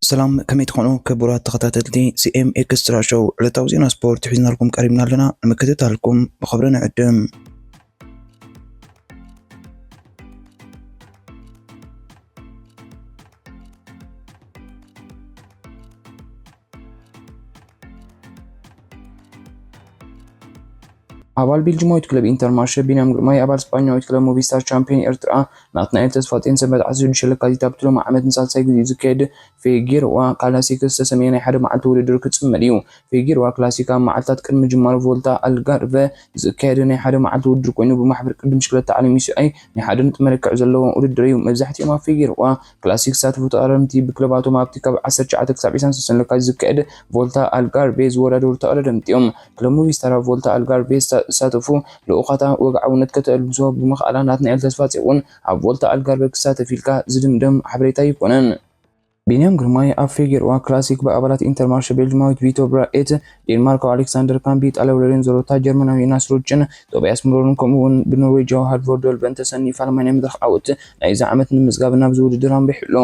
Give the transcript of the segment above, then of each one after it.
ሰላም፣ ከመይ ትኾኑ ክቡራት ተኸታተልቲ ሲ ኤም ኤክስትራ ሾው? ዕለታዊ ዜና ስፖርት ሒዝናልኩም ቀሪብና ኣለና። ንምክትታልኩም ብኽብሪ ንዕድም። ኣባል ቤልጅማዊት ክለብ ኢንተርማርሸ ቢንያም ግርማይ፣ ኣባል ስጳኛዊት ክለብ ሞቪስታር ቻምፒዮን ኤርትራ ናትናኤል ተስፋጼን ሰንበት ዓሰርተ ሽዱሽተ ለካቲት ኣብቲ ሎሚ ዓመት ንሳልሳይ ግዜኡ ዝካየድ ፌጌርዋ ክላሲክ ዝተሰመየ ናይ ሓደ መዓልቲ ውድድር ክጽመድ እዩ። ፌጌርዋ ክላሲክ ኣብ መዓልታት ቅድሚ ጅማሮ ቮልታ ኣልጋርቨ ዝካየድ ናይ ሓደ መዓልቲ ውድድር ኮይኑ፣ ብማሕበር ቅድም ብሽክለታ ዓለም ዩ ሲ ኣይ ናይ ሓደ ነጥቢ መለክዒ ዘለዎ ውድድር እዩ። መብዛሕትኦም ኣብ ፌጌርዋ ክላሲክ ዝሳተፉ ተቐዳደምቲ ብክለባቶም ኣብቲ ካብ ዓሰርተ ትሽዓተ ክሳብ ዕስራን ሰለስተን ለካቲት ዝካየድ ቮልታ ኣልጋርቬ ዝወዳደሩ ተቐዳደምቲ እዮም። ክለብ ሞቪስታር ኣብ ቮልታ ኣልጋርቬ ዝሳ-፣ ዝሳተፉ ልኡኻታ ወግዓውነት ከተልብሶ ብምኽኣላ፣ ናትናኤል ተስፋጼን እውን ኣብ ቮልታ ኣልጋርቬ ክሳተፍ ኢልካ ዝድምደም ሓበሬታ ኣይኮነን። ቢንያም ግርማይ ኣብ ፌጌርዋ ክላሲክ ብኣባላት ኢንተርማርሸ ቤልጅማዊት ቪቶ ብራኤት፣ ዴንማርካዊ ኣሌክሳንደር ካምቢ፣ ኢጣልያዊ ሎሬንዞ ሮታ፣ ጀርመናዊ ዮናስ ሮችን፣ ቶቢያስ ሙለርን ከምኡ እውን ብኖርዌጃዊ ሃልቮር ዶልበን ተሰኒፋ፣ ለማይ ናይ መድረኽ ዓወት ናይዚ ዓመት ንምምዝጋብ ናብዚ ውድድር ኣምሪሑ ኣሎ።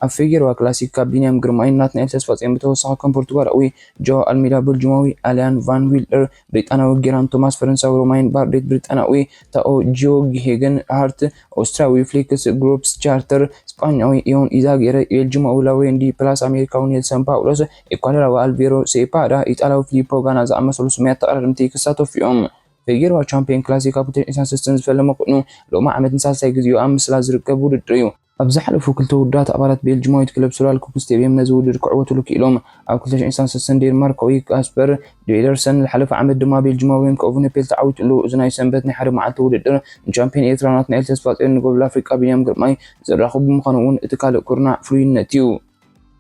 ኣብ ፌጌርዋ ክላሲክ ካብ ቢንያም ግርማይ፣ ናትናኤል ተስፋጼን ብተወሳኺ ከም ፖርቱጋላዊ ጆ ኣልሜዳ፣ ቤልጅማዊ ኣልያን ቫን ዊልደር፣ ብሪጣንያዊ ጌራን ቶማስ፣ ፈረንሳዊ ሮማይን ባርዴት፣ ብሪጣንያዊ ታኦ ጂዮጊሄገን ሃርት፣ ኦስትሪያዊ ፍሊክስ ግሩፕስ ቻርተር፣ ስጳኛዊ ኢዮን ኢዛጌረ፣ ቤልጅማዊ ላውሬንዲ ፕላስ፣ ኣሜሪካዊ ኔልሰን ፓውሎስ፣ ኤኳዶራዊ ኣልቬሮ ሴፓዳ፣ ኢጣልያዊ ፊሊፖ ጋና ዝኣመሰሉ ስሙያት ተቐዳደምቲ ክሳተፉ እዮም። ፌጌርዋ ቻምፒዮን ክላሲክ ኣብ ክልተ ሽሕን ሰለስተን ዝፈለመ ኮይኑ፣ ሎሚ ዓመት ንሳልሳይ ግዜኡ ኣብ ምስላ ዝርከብ ውድድር እዩ። ኣብ ዝሓለፉ ክልተ ውድድራት ኣባላት ቤልጅማዊት ክለብ ሶላል ኮክ ስቴድየም ነዚ ውድድር ክዕወትሉ ክኢሎም። ኣብ ክልተ ሽሕን ሰለስተን ዴንማርካዊ ካስፐር ዴደርሰን፣ ዝሓለፈ ዓመት ድማ ቤልጅማዊ ሬምኮ ኤቨነፔል ተዓዊቱሉ። እዚ ናይ ሰንበት ናይ ሓደ መዓልቲ ውድድር ንቻምፒዮን ኤርትራ ናትናኤል ተስፋጼን ንጎብል ኣፍሪቃ ቢንያም ግርማይ ዘራኽቡ ብምዃኑ እውን እቲ ካልእ ኩርናዕ ፍሉይነት እዩ።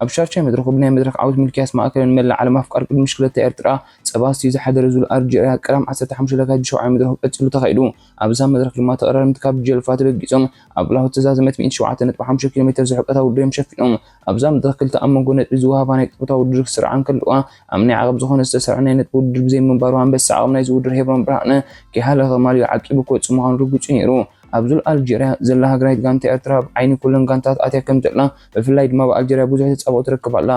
ኣብ ሻርሻይ መድረኹ ብናይ መድረኽ ዓወት ሚልክያስ ማእከለን መላእ ዓለም ኣፍቃር ቅድም ብሽክለታ ኤርትራ ጸባስቲ ዝሓደረ ዙር ኣልጀርያ ቀዳም ዓሰርተ ሓሙሽተ ለካቲት ብሸውዓይ መድረኹ ቀጺሉ ተኻይዱ። ኣብዛ መድረኽ ድማ ተቐዳደምቲ ካብ ጀልፋ ተበጊሶም ኣብ ላሆ ዝተዛዘመት ሚእቲ ሸውዓተ ነጥቢ ሓሙሽተ ኪሎ ሜትር ዝሕቀታ ውድድር እዮም ሸፊኖም። ኣብዛ መድረኽ ክልተ ኣብ መንጎ ነጥቢ ዝወሃባ ናይ ጸወታ ውድድር ክስርዓ እንከለዋ፣ ኣብ ናይ ዓቐብ ዝኾነ ዝተሰርዐ ናይ ነጥቢ ውድድር ብዘይምንባሩ፣ ኣንበሳ ዓቐብ ናይዚ ውድድር ሄብሮን ብርሃነ ከይሃለኸ ማልዩ ዓቂቡ ክወጽእ ምዃኑ ርጉጽ እዩ ነይሩ። ኣብ ዙር ኣልጀርያ ዘላ ሃገራዊት ጋንታ ኤርትራ ኣብ ዓይኒ ኩለን ጋንታት ኣትያ ከም ዘላ፣ ብፍላይ ድማ ብኣልጀርያ ብዙሕ ተጻብኦ ትረክብ ኣላ።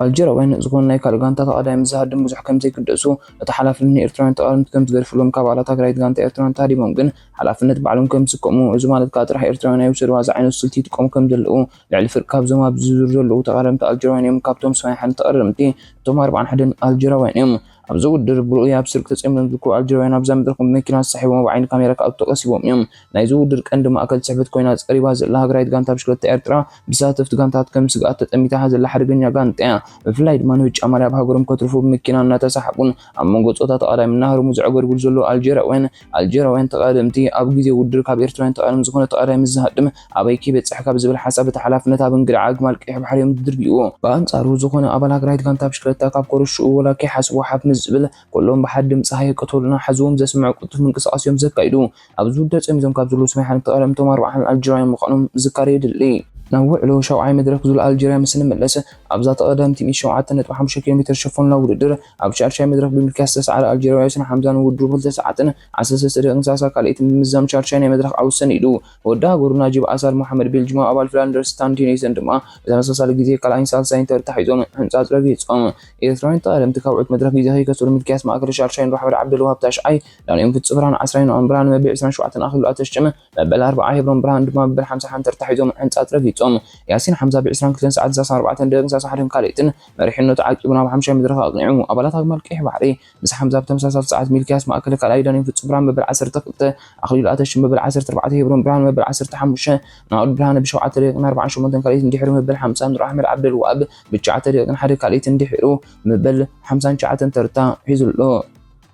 ኣልጀርያውያን ዝኾነ ናይ ካልእ ጋንታ ተቐዳዳሚ ምስ ዝሃድም ብዙሕ ከም ዘይግደሱ፣ እቲ ሓላፍነት ንኤርትራውያን ተቐዳደምቲ ከም ዝገድፍሎም ካብ ኣባላት ሃገራዊት ጋንታ ኤርትራውያን ተሃዲሞም ግን ሓላፍነት ባዕሎም ከም ዝስከሙ፣ እዚ ማለት ከኣ ጥራሕ ኤርትራውያን ኣይውሰድዋ ዝዓይነቱ ስልቲ ይጥቀሙ ከም ዘለዉ ልዕሊ ፍርቂ ካብዞም ኣብዚ ዙር ዘለዉ ተቐዳደምቲ ኣልጀርያውያን እዮም። ካብቶም ሰማንያን ሓደን ተቐዳደምቲ እቶም ኣርባዓን ሓደን ኣልጀርያውያን እዮም። ኣብዚ ውድድር ብርኡይ ኣብ ስርቂ ተጸሚዶም ዝርከቡ ኣልጀርያውያን ኣብዛ መድረኽ ብመኪና ተሳሒቦም ኣብ ዓይኒ ካሜራ ክኣትዉ ተቐሲቦም እዮም። ናይዚ ውድድር ቀንዲ ማእከል ስሕበት ኮይና ጸሪባ ዘላ ሃገራዊት ጋንታ ብሽክለታ ኤርትራ ብተሳተፍቲ ጋንታት ከም ስግኣት ተጠሚታ ዘላ ሓደገኛ ጋንታ እያ። ብፍላይ ድማ ንብጫ ማልያ ኣብ ሃገሮም ከትርፉ ብመኪና እናተሳሓቡን ኣብ መንጎ ጾታ ተቐዳዳሚ እናሃረሙ ዘዕገርግሩ ዘለዉ ኣልጀርያውያን፣ ኣልጀርያውያን ተቐዳደምቲ ኣብ ግዜ ውድድር ካብ ኤርትራውያን ተቐዳደምቲ ዝኾነ ተቐዳዳሚ ምስ ዝሃድም ኣበይ ከይበጽሕ ካብ ዝብል ሓሳብ እቲ ሓላፍነት ኣብ እንግድዓ ኣግማል ቀይሕ ባሕሪ እዮም ዝድርብይዎ። ብኣንጻሩ ዝኾነ ኣባል ሃገራዊት ጋንታ ብሽክለታ ካብ ኮረሽኡ ወላ ከይሓስቦ ሓፍ ምስ ዝብል፣ ኩሎም ብሓደ ድምጺ ሃየ ቅተሉና ሓዝዎም ዘስምዕ ቅልጡፍ ምንቅስቓስ እዮም ዘካይዱ። ኣብዚ ውድድር ጸሚዞም ካብ ዘለዉ ሰማንያን ሓደን ተቐዳደምቶም ኣርባዓን ኣልጀርያውያን ምዃኖም ምዝካር የድሊ። ናብ ውዕሎ ሻውዓይ መድረኽ ዙር ኣልጀርያ ምስ እንመለስ፣ ኣብዛ ተቐዳዳምቲ ሚእቲ ሸውዓተ ነጥቢ ሓሙሽተ ኪሎ ሜትር ሸፈኑላ ውድድር፣ ኣብ ሻድሻይ መድረኽ ብሚልክያስ ዝተሰዓረ ኣልጀርያዊ ያሲን ሓምዛ ንውድድሩ ክልተ ሰዓትን ዓሰርተ ሰለስተ ደቂቕን ሰላሳ ካልኣይትን ብምዝዛም ሻድሻይ ናይ መድረኽ ዓወት ሰኒዱ። ወዲ ሃገሩ ናጂብ ኣሳል መሓመድ ቤልጅማዊ ኣባል ፍላንደርስ ስታንዲኔሰን ድማ ብተመሳሳሊ ግዜ ካልኣይን ሳልሳይን ተርታ ሒዞም ሕንጻጽ ረጊጾም። ኤርትራውያን ተቐዳደምቲ ካብ ዕዉት መድረኽ ግዜ ከይከሰሩ ሚልክያስ ማእከል ሻድሻይን ራሕመድ ዓብደልዋሃብ ታሽዓይ፣ ዳንኤል ፍጹም ብርሃን ዓስራይን ኖኣን ብርሃን መበል ዕስራን ሸውዓተን ኣኽሊሉ ኣተሽጨመ መበል ኣርብዓ፣ ሄብሮን ብርሃን ድማ መበል ሓምሳ ሓንቲ ተርታ ሒዞም ሕንጻጽ ረጊጾም። ያሲን ሓምዛ ብዕስራን ክልተን ሰዓት ሰላሳን ኣርባዕተን ደቂቕን ሰላሳ ሓደን ካልኣይትን መሪሕነቱ ዓቂቡ ናብ ሓምሻይ መድረኽ ኣቕኒዑ። ኣባላት ኣግማል ቀይሕ ባሕሪ ምስ ሓምዛ ብተመሳሳሊ ሰዓት፣ ሚልክያስ ማእከለ ካልኣይ፣ ዳንኤል ፍጹም ብርሃን መበል ዓሰርተ ክልተ፣ ኣኽሊሉ ኣተሽም መበል ዓሰርተ ኣርባዕተ፣ ሄብሮን ብርሃን መበል ዓሰርተ ሓሙሽተ፣ ናኦድ ብርሃነ ብሸውዓተ ደቂቕን ኣርባዓን ሸሞንተን ካልኣይትን ድሒሩ መበል ሓምሳ፣ ኑር ኣሕመድ ዓብደልዋሃብ ብትሽዓተ ደቂቕን ሓደ ካልኣይትን ድሒሩ መበል ሓምሳን ትሽዓተን ተርታ ሒዙ ኣሎ።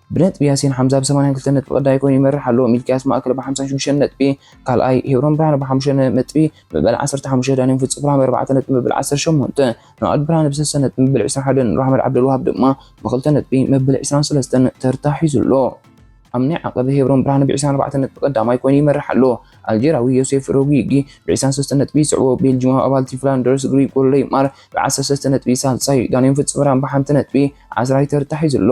ብነጥቢ ያሲን ሓምዛ ብሰማንያን ክልተን ነጥቢ ቀዳማይ ኮይኑ ይመርሕ ኣሎ። ሚልክያስ ማእከለ ብሓምሳን ሽዱሽተን ነጥቢ ካልኣይ፣ ሄብሮን ብርሃነ ብሓሙሽተ ነጥቢ መበል ዓሰርተ ሓሙሽተ፣ ዳንኤል ፍጹም ብርሃነ ብኣርባዕተ ነጥቢ መበል ዓሰርተ ሸሞንተ፣ ናኦድ ብርሃነ ብሰለስተ ነጥቢ መበል ዕስራን ሓደን፣ ራሕመድ ዓብደልዋሃብ ድማ ብኽልተ ነጥቢ መበል ዕስራን ሰለስተን ተርታ ሒዙ ኣሎ። ኣብ ናይ ዓቐብ ሄብሮን ብርሃነ ብዕስራን ኣርባዕተን ነጥቢ ቀዳማይ ኮይኑ ይመርሕ ኣሎ። ኣልጀርያዊ ዮሴፍ ሮጊጊ ብዕስራን ሰለስተን ነጥቢ ይስዕቦ። ቤልጂማዊ ኣባል ቲም ፍላንደርስ ግሪጎር ሌይማር ብዓሰርተ ሰለስተ ነጥቢ ሳልሳይ፣ ዳንኤል ፍጹም ብርሃን ብሓንቲ ነጥቢ ዓስራይ ተርታ ሒዙ ኣሎ።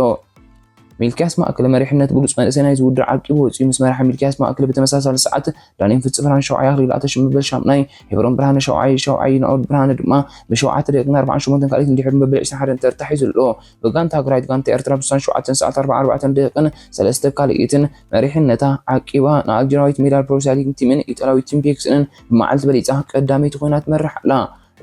ሚልክያስ ማእከለ መሪሕነት ብሉጽ መንእሰይ ናይዚ ውድድር ዓቂቡ ወጺኡ። ምስ መራሒ ሚልክያስ ማእከለ ብተመሳሳሊ ሰዓት ዳንኤል ፍጽፍራን ሻውዓይ ኣኽሊሉ ኣተሽም መበል ሻምናይ፣ ሄብሮን ብርሃነ ሻውዓይ፣ ሻውዓይ ናኦድ ብርሃነ ድማ ብሸውዓተ ደቂቕን ኣርባዓን ሸሞንተን ካልኢትን ድሕሪ መበል ዕስራን ሓደን ተርታ ሒዙ ኣሎ። ብጋንታ ሃገራዊት ጋንታ ኤርትራ ብስሳን ሸውዓተን ሰዓት ኣርባዓን ኣርባዕተን ደቂቕን ሰለስተ ካልኢትን መሪሕነታ ዓቂባ ንኣልጀራዊት ሜዳል ፕሮሲያ ሊግ ቲምን ኢጣልያዊት ቲም ፒኤስንን ብመዓልቲ በሊጻ ቀዳመይቲ ኮይና ትመርሕ ኣላ።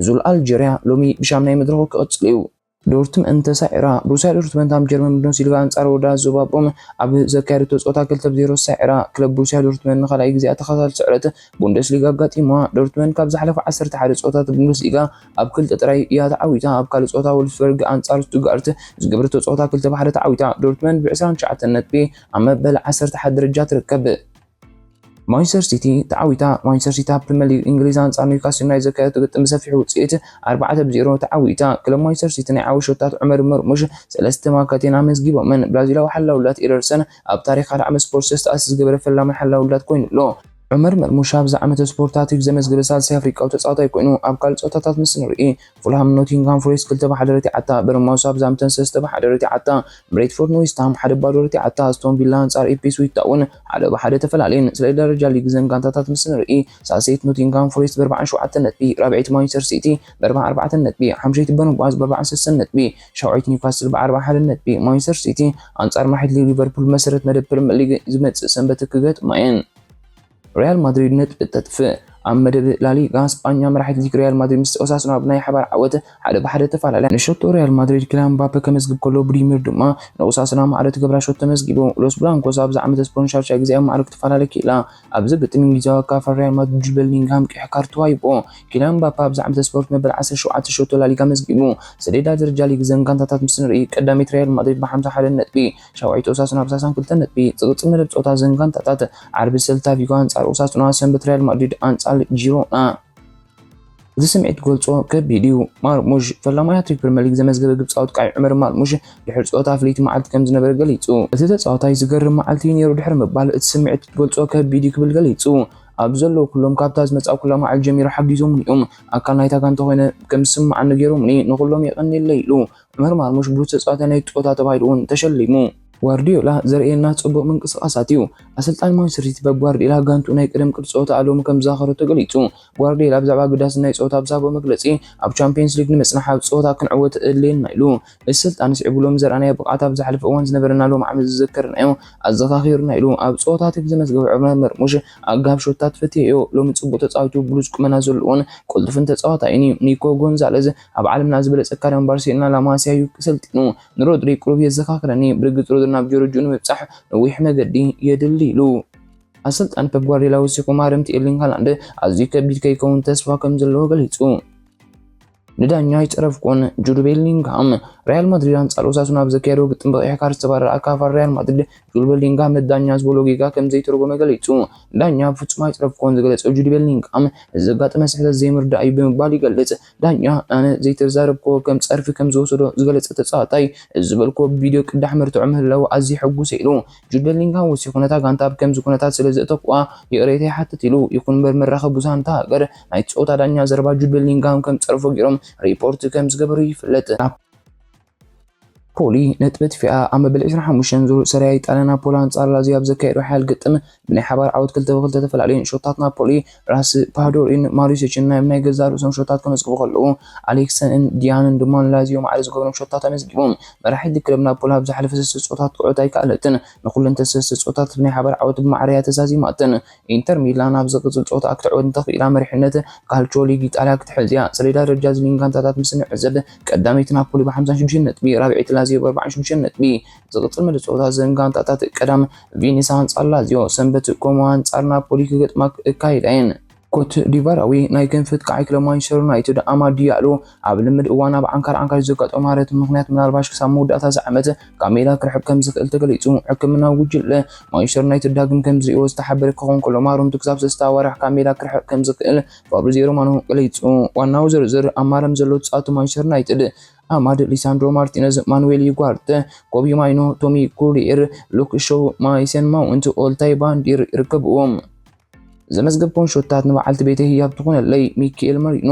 ዙር ኣልጀርያ ሎሚ ብሻምናይ መድረኹ ክቕጽል እዩ። ዶርትመንድ ተሳዒራ። ብሩስያ ዶርትመንድ ኣብ ጀርመን ብቡንደስሊጋ ኣንጻር ወዳ ዞባቦም ኣብ ዘካየደቶ ጸወታ ክልተ ብ ዜሮ ተሳዒራ። ክለብ ብሩስያ ዶርትመንድ ንኻልኣይ ግዜ ተኸታታሊ ስዕረት ቡንደስሊጋ ኣጋጢምዋ። ዶርትመንድ ካብ ዝሓለፈ ዓሰርተ ሓደ ጸወታታት ቡንደስሊጋ ኣብ ክልተ ጥራይ እያ ተዓዊታ። ኣብ ካልእ ጸወታ ወልፍስበርግ ኣንጻር ስቱትጋርት ዝገበረቶ ጸወታ ክልተ ብ ሓደ ተዓዊታ። ዶርትመንድ ብ ዕስራን ትሽዓተን ነጥቢ ኣብ መበል ዓሰርተ ሓደ ደረጃ ትርከብ። ማንቸስተር ሲቲ ተዓዊታ። ማንቸስተር ሲቲ ኣብ ፕሪምየር ሊግ እንግሊዝ ኣንጻር ኒውካስል ዩናይትድ ዘካየደቶ ግጥም ብሰፊሕ ውጽኢት ኣርባዕተ ብ ዜሮ ተዓዊታ። ክለብ ማንቸስተር ሲቲ ናይ ዓወት ሾታት ዑመር መርሙሽ ሰለስተ ማካቴን ኣመዝጊቦምን። ብራዚላዊ ሓላውላት ኤደርሰን ኣብ ታሪኽ ሓደ ዓመት ስፖርት ሰለስተ ኣሲስት ዝገበረ ፈላማይ ሓላውላት ኮይኑ ኣሎ። ዑመር መርሙሽ ኣብዚ ዓመተ ስፖርት ሃትሪክ ዘመዝገበ ሳልሳይ ኣፍሪቃዊ ተጻዋታይ ኮይኑ፣ ኣብ ካልእ ጸወታታት ምስ ንርኢ ፉልሃም ኖቲንግሃም ፎሬስት ክልተ ብ ሓደ ረቲዓታ፣ በርንማውዝ ኣብ ዛምተን ሰለስተ ብ ሓደ ረቲዓታ፣ ብሬትፎርድ ንዌስትሃም ሓደ ባዶ ረቲዓታ፣ ኣስቶን ቪላ ኣንጻር ኢፕስዊች ታውን ሓደ ብ ሓደ ተፈላለየን። ስለ ደረጃ ሊግ እዘን ጋንታታት ምስ ንርኢ፣ ሳልሰይቲ ኖቲንግሃም ፎሬስት ብ ኣርባዓን ሸውዓተን ነጥቢ፣ ራብዐይቲ ማንቸስተር ሲቲ ብ ኣርባዓን ኣርባዕተን ነጥቢ፣ ሓምሸይቲ በርንማውዝ ብ ኣርባዓን ሰለስተን ነጥቢ፣ ሻውዓይቲ ኒውካስል ብ ኣርባዓን ሓደን ነጥቢ። ማንቸስተር ሲቲ ኣንጻር መራሒት ሊግ ሊቨርፑል መሰረት መደብ ፕሪምየር ሊግ ዝመጽእ ሰንበት ክገጥማ እየን። ሪያል ማድሪድ ነጥቢ ተጥፍእ። ኣብ መደብ ላሊጋ ስጳኛ መራሒት ሊግ ሪያል ማድሪድ ምስ ኦሳሱና ብናይ ሓባር ዓወት ሓደ ብ ሓደ ተፈላለያ። ንሸቶ ሪያል ማድሪድ ኪልያን ምባፔ ከመዝግብ ከሎ፣ ብሪሚር ድማ ንኦሳሱና ማዕረ ትገብራ ሸቶ ተመዝጊቡ። ሎስ ብላንኮስ ኣብዚ ዓመት ስፖንሰርሻ ግዜ ኣብ ማዕረ ክትፈላለ ክኢላ። ኣብዚ ግጥም እንግሊዛዊ ኣካፋ ሪያል ማድሪድ ጁድ ቤሊንግሃም ቀይሕ ካርድ ተዋሂብዎ። ኪልያን ምባፔ ኣብዚ ዓመት ስፖርት መበል ዓሰርተ ሸውዓተ ሸቶ ላሊጋ መዝጊቡ። ሰሌዳ ደረጃ ሊግ ዘን ጋንታታት ምስ ንርኢ፣ ቀዳመይቲ ሪያል ማድሪድ ብ ሓምሳ ሓደ ነጥቢ፣ ሻውዓይቲ ኦሳሱና ብ ሰላሳን ክልተን ነጥቢ። ዝቕጽል መደብ ጸወታ ዘን ጋንታታት ዓርቢ ሰልታ ቪጎ ኣንጻር ኦሳሱና፣ ሰንበት ሪያል ማድሪድ ኣንጻር ጂሮና። እዚ ስምዒት ክገልጾ ከቢድ እዩ። ማርሙሽ፣ ፈላማይ ሃትሪክ ፕሪምየር ሊግ ዘመዝገበ ግብጻዊ ኣጥቃዒ ዑመር ማርሙሽ ድሕሪ ጸወታ ፍልይቲ መዓልቲ ከም ዝነበረ ገሊጹ። እቲ ተጻዋታይ ዝገርም መዓልቲ እዩ ነይሩ ድሕሪ ምባል፣ እቲ ስምዒት ክትገልጾ ከቢድ እዩ ክብል ገሊጹ። ኣብ ዘለዉ ኩሎም ካብታ ዝመጻእኩላ መዓልቲ ጀሚሩ ሓጊዞምኒ እዮም። ኣካል ናይታ ጋንታ ኮይነ ከም ዝስምዓኒ ገይሮምኒ፣ ንኹሎም የቐንየለይ ኢሉ። ዑመር ማርሙሽ ብሉጽ ተጻዋታይ ናይቲ ጸወታ ተባሂሉ እውን ተሸሊሙ። ጓርዲዮላ ዘርእየና ጽቡቕ ምንቅስቓሳት እዩ። ኣሰልጣኒ ማንቸስተር ሲቲ ፔፕ ጓርዲዮላ ጋንትኡ ናይ ቅድም ቅዲ ጸወታ ኣሎሚ ከም ዝዛኸረቶ ገሊጹ። ጓርዲዮላ ብዛዕባ ኣገዳስነት ናይ ጸወታ ኣብ ዝሃቦ መግለጺ፣ ኣብ ቻምፕዮንስ ሊግ ንምጽናሕ ኣብ ጸወታ ክንዕወት ኣድልየና ኢሉ። እዚ ስልጣን ስዒቡ ሎሚ ዘርኣናዮ ብቕዓት ኣብ ዝሓለፈ እዋን ዝነበረና ሎም ዓመት ዝዘከርናዮ ኣዘኻኺሩና ኢሉ። ኣብ ጸወታታት ዘመዝገበ ዑመር መርሙሽ ኣጋብ ሾታት ፈትየዮ። ሎሚ ጽቡቕ ተጻዊቱ ብሉጽ ቁመና ዘለዎን ቅልጡፍን ተጻዋታይ እዩ። ኒኮ ጎንዛለዝ ኣብ ዓለምና ዝበለጸ ካርያን ባርሴሎና ላማሲያ እዩ ሰልጢኑ። ንሮድሪ ቁሩብ የዘኻኽረኒ። ብርግጽ ሮድሪ ናብ ጆርጅኡ ንምብጻሕ ነዊሕ መገዲ የድሊ ኢሉ። ኣሰልጣኒ ፔፕ ጓርዲዮላ ወሲኹ ማረምቲ ኤርሊንግ ሃላንድ ኣዝዩ ከቢድ ከይከውን ተስፋ ከም ዘለዎ ገሊጹ። ንዳኛ ኣይጸረፍኩን። ጁድ ቤሊንግሃም። ሪያል ማድሪድ ኣንጻር ኦሳሱና ኣብ ዘካየዶ ግጥም ብቐይሕ ካርድ ዝተባረረ ኣካፋ ሪያል ማድሪድ ጁድ ቤሊንግሃም ንዳኛ ዝበሎ ጌጋ ከም ዘይተረጎመ ገሊጹ። ዳኛ ብፍጹም ኣይጸረፍኩን ዝገለጸ ጁድ ቤሊንግሃም፣ እዚ ዘጋጠመ ስሕተት ዘይምርዳእ እዩ ብምባል ይገልጽ። ዳኛ፣ ኣነ ዘይተዛረብክዎ ከም ጸርፊ ከም ዝወሰዶ ዝገለጸ ተጻዋታይ፣ እዚ ዝበልክዎ ብቪድዮ ቅዳሕ መርትዖ ምህላው ኣዝየ ሕጉስ ኢሉ። ጁድ ቤሊንግሃም ወሲኹ፣ ነታ ጋንታ ኣብ ከምዚ ኩነታት ስለ ዘእተኩዋ ይቕሬታ ይሓትት ኢሉ። ይኹን እምበር መራኸቢ ብዙሃን እታ ሃገር ናይቲ ጸወታ ዳኛ ዘረባ ጁድ ቤሊንግሃም ከም ጸርፎ ገይሮም ሪፖርት ከም ዝገበሩ ይፍለጥ። ናፖሊ ነጥቢ ኣጥፊኣ። ኣብ መበል ዕስራን ሓሙሽተን ዙር ሰሪያ ኢጣልያ ናፖሊ ኣንጻር ላዚዮ ኣብ ዘካየዶ ሓያል ግጥም ብናይ ሓባር ዓወት ክልተ ብ ክልተ ተፈላለየን። ሾታት ናፖሊ ራስፓዶሪን ማሪሲችን ናይ ናይ ገዛእ ርእሶም ሾታት ከመዝግቡ ከለዉ፣ ኣሌክሰንን ዲያንን ድማ ንላዚዮ ማዕረ ዝገበሮም ሾታት ኣመዝጊቦም። መራሒት ክለብ ናፖሊ ኣብ ዝሓለፈ ሰለስተ ጸወታት ክዕወት ኣይከኣለትን። ንኹለን ሰለስተ ጸወታት ብናይ ሓባር ዓወት ብማዕረ እያ ተዛዚማተን። ኢንተር ሚላን ኣብ ዝቕጽል ጸወታ ክትዕወት እንተኽኢላ፣ መሪሕነት ካልቾ ሊግ ኢጣልያ ክትሕዝ እያ። ሰሌዳ ደረጃ እዚ ሊግ ጋንታታት ምስ ንዕዘብ፣ ቀዳመይቲ ናፖሊ ብ ሓምሳን ሽዱሽተን ነጥቢ፣ ራብዐይቲ ላዚዮ ብ ኣርባዓን ሽዱሽተን ነጥቢ። ዝቕጽል መደብ ጸወታ እዘን ጋንታታት፣ ቀዳም ቪኒስ ኣንጻር ላዚዮ፣ ሰንበት ኮሞ ኣንጻር ናፖሊ ክገጥማ ክካየዳ እየን። ኮት ዲቫራዊ ናይ ክንፊ ኣጥቃዓይ ክለብ ማንቸስተር ዩናይትድ ኣማድ ዲያሎ ኣብ ልምድ እዋን ኣብ ዓንካር ዓንካር ዘጋጠሞ ማረት ምኽንያት ምናልባሽ ክሳብ መወዳእታ እዚ ዓመት ካብ ሜዳ ክርሕቕ ከም ዝኽእል ተገሊጹ። ሕክምናዊ ጉጅለ ማንቸስተር ዩናይትድ ዳግም ከም ዝርእዮ ዝተሓበረ ክኸውን ከሎ፣ ማሩንቱ ክሳብ ሰለስተ ኣዋርሕ ካብ ሜዳ ክርሕቕ ከም ዝኽእል ፋብሪዚዮ ሮማኖ ገሊጹ። ዋናው ዝርዝር ኣብ ማረም ዘሎ ተጻወቲ ማንቸስተር ዩናይትድ ኣማድ፣ ሊሳንድሮ ማርቲነዝ፣ ማኑዌል ዩጋርተ፣ ኮቢ ማይኖ፣ ቶሚ ኩሪየር፣ ሉክ ሾው፣ ማይሰን ማውንት፣ ኦልታይ ባንዲር ይርከብዎም። ዘመዝገብኩን ሾታት ንበዓልቲ ቤተይ ህያብ ትኾነለይ። ሚኪኤል መሪኖ።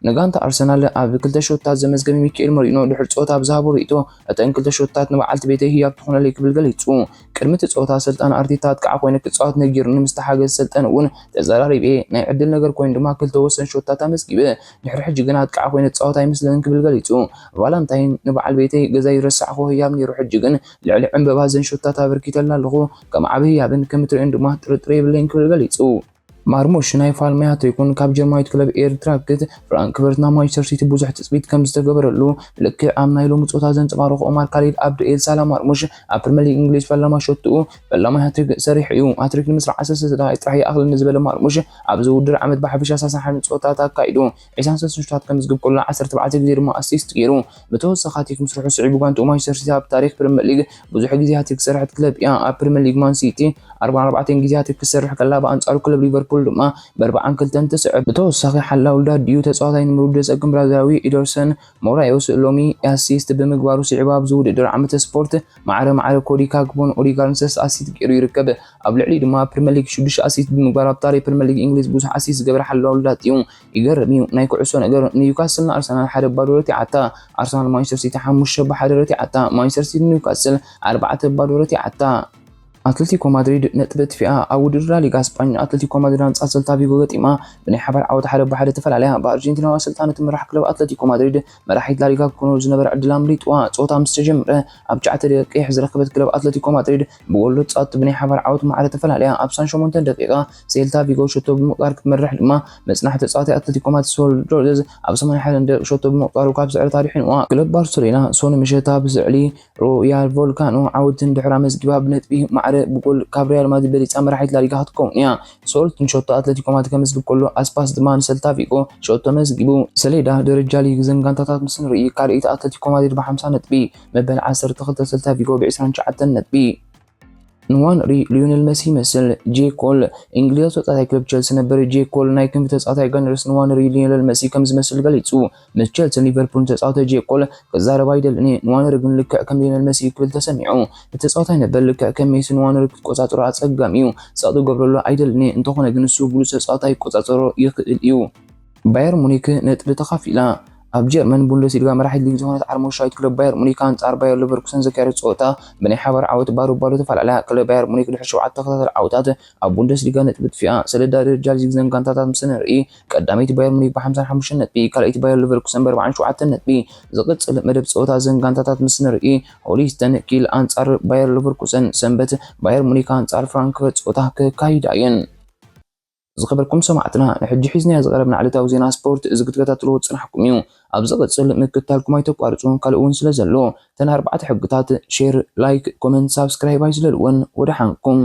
ንጋንታ ኣርሰናል ኣብ ክልተ ሾታት ዘመዝገበ ሚካኤል መሪኖ ድሕሪ ጸወታ ኣብ ዝሃቦ ርእይቶ፣ እተን ክልተ ሾታት ንበዓልቲ ቤተይ ህያብ ትኾነለይ ክብል ገሊጹ። ቅድሚ እቲ ጸወታ ኣሰልጣኒ ኣርቴታ ኣጥቃዒ ኮይነ ክጻወት ነጊሩኒ ምስ ተሓገዘ ኣሰልጣኒ እውን ተዘራሪበ። ናይ ዕድል ነገር ኮይኑ ድማ ክልተ ወሰን ሾታት ኣመዝጊበ። ድሕሪ ሕጂ ግን ኣጥቃዒ ኮይነ ዝጻወት ኣይመስለንን ክብል ገሊጹ። ቫላንታይን ንበዓል ቤተይ ገዛይ ዝረሳዕኩ ህያብ ነይሩ፣ ሕጂ ግን ልዕሊ ዕንበባ ዘን ሾታት ኣበርኪተላ ኣለኹ። ከም ዓቢ ህያብን ከም ትርእዮን ድማ ጥርጥር የብለይን ክብል ገሊጹ። ማርሙሽ ናይ ፋልማይ ሃትሪኩን ካብ ጀርማዊት ክለብ ኤንትራክት ፍራንክፈርት ናብ ማንቸስተር ሲቲ ብዙሕ ትጽቢት ከም ዝተገበረሉ ልክዕ ኣብ ናይ ሎሚ ጸወታ ዘንጸባረቖ ኦማር ካሊድ ኣብዱኤል ሳላ ማርሙሽ ኣብ ፕሪምየር ሊግ እንግሊዝ ፈላማይ ሾትኡ ፈላማይ ሃትሪክ ሰሪሑ እዩ። ሃትሪክ ንምስራሕ ዓሰርተ ደቂቕ ጥራሕ ይኣኽለኒ ዝበለ ማርሙሽ ኣብዚ ውድድር ዓመት ብሓፈሻ ሰላሳ ሓደ ጸወታታት ኣካይዱ ዕስራን ሰለስተን ሾታት ከምዝግብ ከሎ ዓሰርተ ኣርባዕተ ግዜ ድማ ኣሲስት ገይሩ። ብተወሳኺ ሃትሪክ ምስርሑ ስዒቡ ጓንትኡ ማንቸስተር ሲቲ ኣብ ታሪኽ ፕሪምየር ሊግ ብዙሕ ግዜ ሃትሪክ ዝሰርሐት ክለብ እያ። ኣብ ፕሪምየር ሊግ ማን ሲቲ ኣርባዓን ኣርባዕተን ግዜ ሃትሪክ ክትሰርሕ ከላ፣ ብኣንጻሩ ክለብ ሊቨርፑል ድማ ብኣርባዓን ክልተን ትስዕብ። ብተወሳኺ ሓላው ዳድ እዩ። ተጻዋታይ ንምውድድር ዝጸግም ብራዚላዊ ኢደርሰን ሞራዮስ ሎሚ ኣሲስት ብምግባሩ ስዒቡ ኣብዚ ውድድር ዓመተ ስፖርት ማዕረ ማዕረ ኮዲ ጋክፖን ኦዴጋርድን ሰለስተ ኣሲስት ገይሩ ይርከብ። ኣብ ልዕሊኡ ድማ ኣብ ፕሪምየር ሊግ ሽዱሽተ ኣሲስት ብምግባር ኣብ ታሪኽ ፕሪምየር ሊግ እንግሊዝ ብዙሕ ኣሲስት ዝገበረ ሓላው ዳድ እዩ። ይገርም እዩ። ናይ ኩዕሶ ነገር ኒውካስል ንኣርሰናል ሓደ ባዶ ረቲዓታ። ኣርሰናል ማንቸስተር ሲቲ ሓሙሽተ ብሓደ ረቲዓታ። ማንቸስተር ሲቲ ኒውካስል ኣርባዕተ ባዶ ረቲዓታ። ኣትሌቲኮ ማድሪድ ነጥቢ ኣጥፊኣ ኣብ ውድድር ላሊጋ ስጳኝ ኣትሌቲኮ ማድሪድ ኣንጻር ሰልታ ቪጎ ገጢማ ብናይ ሓባር ዓወት ሓደ ብሓደ ተፈላለያ። ብኣርጀንቲናዊ ኣሰልጣኒ ትምራሕ ክለብ ኣትሌቲኮ ማድሪድ መራሒት ላሊጋ ክትኮኖ ዝነበረ ዕድል ኣምሊጥዋ። ጸወታ ምስ ተጀመረ ኣብ ትሽዓተ ደቂቕ ዝረኸበት ክለብ ኣትሌቲኮ ማድሪድ ብጎል ዶት ጻት ብናይ ሓባር ዓወት ማዕረ ተፈላለያ። ኣብ ሰማንያን ሸሞንተን ደቂቓ ሴልታ ቪጎ ሸቶ ብምቕጣር ክትመርሕ ድማ መጽናሕ ተጻዋታይ ኣትሌቲኮ ማድሪድ ሶል ዶርዝ ኣብ ሰማንያን ሓደን ደቂቕ ሸቶ ብምቕጣሩ ካብ ስዕረት ኣድሒንዋ። ክለብ ባርሰሎና ሶኒ ምሸታ ብስዕሊ ሮያል ቮልካኖ ዓወት እንድሕር ኣመዝጊባ ብነጥቢ ማዕረ ብጎል ካብ ሪያል ማድሪድ በሊጻ መራሒት ላሊጋ ክትከውን እያ። ሶል ንሸቶ ኣትሌቲኮ ማድሪድ ከመዝግብ ከሎ ኣስፓስ ድማ ንሰልታ ቪጎ ሸቶ መዝጊቡ። ሰሌዳ ደረጃ ሊግ ዘን ጋንታታት ምስ ንርኢ ካልኣይቲ ኣትሌቲኮ ማድሪድ ብሓምሳ ነጥቢ፣ መበል ዓሰርተ ክልተ ሰልታ ቪጎ ብዕስራን ትሽዓተን ነጥቢ። ንዋንሪ ሊዮኔል መሲ ይመስል። ጄ ኮል እንግሊዛዊ ተጻዋታይ ክለብ ቸልሲ ነበር ጄ ኮል ናይ ክንፊ ተጻዋታይ ጋነርስ ንዋንሪ ሊዮኔል መሲ ከም ዝመስል ገሊጹ። ምስ ቸልሲን ሊቨርፑልን ዝተጻወተ ጄ ኮል ክዛረብ ኣይደልን እየ። ንዋንሪ ግን ልክዕ ከም ሊዮኔል መሲ ክብል ተሰሚዑ። እቲ ተጻዋታይ ነበር ልክዕ ከም ሜሲ ንዋንሪ ክትቆጻጸሮ ኣጸጋሚ እዩ። ጸቕጢ ክገብረሉ ኣይደልን እየ። እንተኾነ ግን ንሱ ብሉጽ ተጻዋታይ ክቆጻጸሮ ይኽእል እዩ። ባየር ሙኒክ ነጥቢ ተኻፊላ። ኣብ ጀርመን ቡንደስሊጋ መራሒት ሊግ ዝኾነት ዓርሞሻዊት ክለብ ባየር ሙኒክ ኣንጻር ባየር ሌቨርኩሰን ዘካየደት ጸወታ ብናይ ሓባር ዓወት ባዶ ባዶ ተፈላለያ። ክለብ ባየር ሙኒክ ድሕሪ ሸውዓተ ተኸታታሊ ዓወታት ኣብ ቡንደስሊጋ ነጥቢ ኣጥፊኣ። ሰለዳ ደረጃ ሊግ ዘን ጋንታታት ምስ ንርኢ፣ ቀዳመይቲ ባየር ሙኒክ ብሓምሳን ሓሙሽተን ነጥቢ፣ ካልኣይቲ ባየር ሌቨርኩሰን ብኣርባዓን ሸውዓተን ነጥቢ። ዝቕጽል መደብ ጸወታ ዘን ጋንታታት ምስ ንርኢ፣ ሆልስተን ኪል ኣንጻር ባየር ሌቨርኩሰን፣ ሰንበት ባየር ሙኒክ ኣንጻር ፍራንክፈርት ጸወታ ክካይዳ እየን። ዝኸበርኩም ሰማዕትና፣ ንሕጂ ሒዝናዮ ዝቐረብና ዕለታዊ ዜና ስፖርት እዚ ክትከታተልዎ ዝጽናሕኩም እዩ። ኣብ ዝቕጽል ምክትታልኩም ኣይተቋርጹ፣ ካልእ እውን ስለ ዘሎ፣ እተን ኣርባዕተ ሕግታት ሼር፣ ላይክ፣ ኮመንት፣ ሳብስክራይብ ኣይዝለልወን። ወደሓንኩም።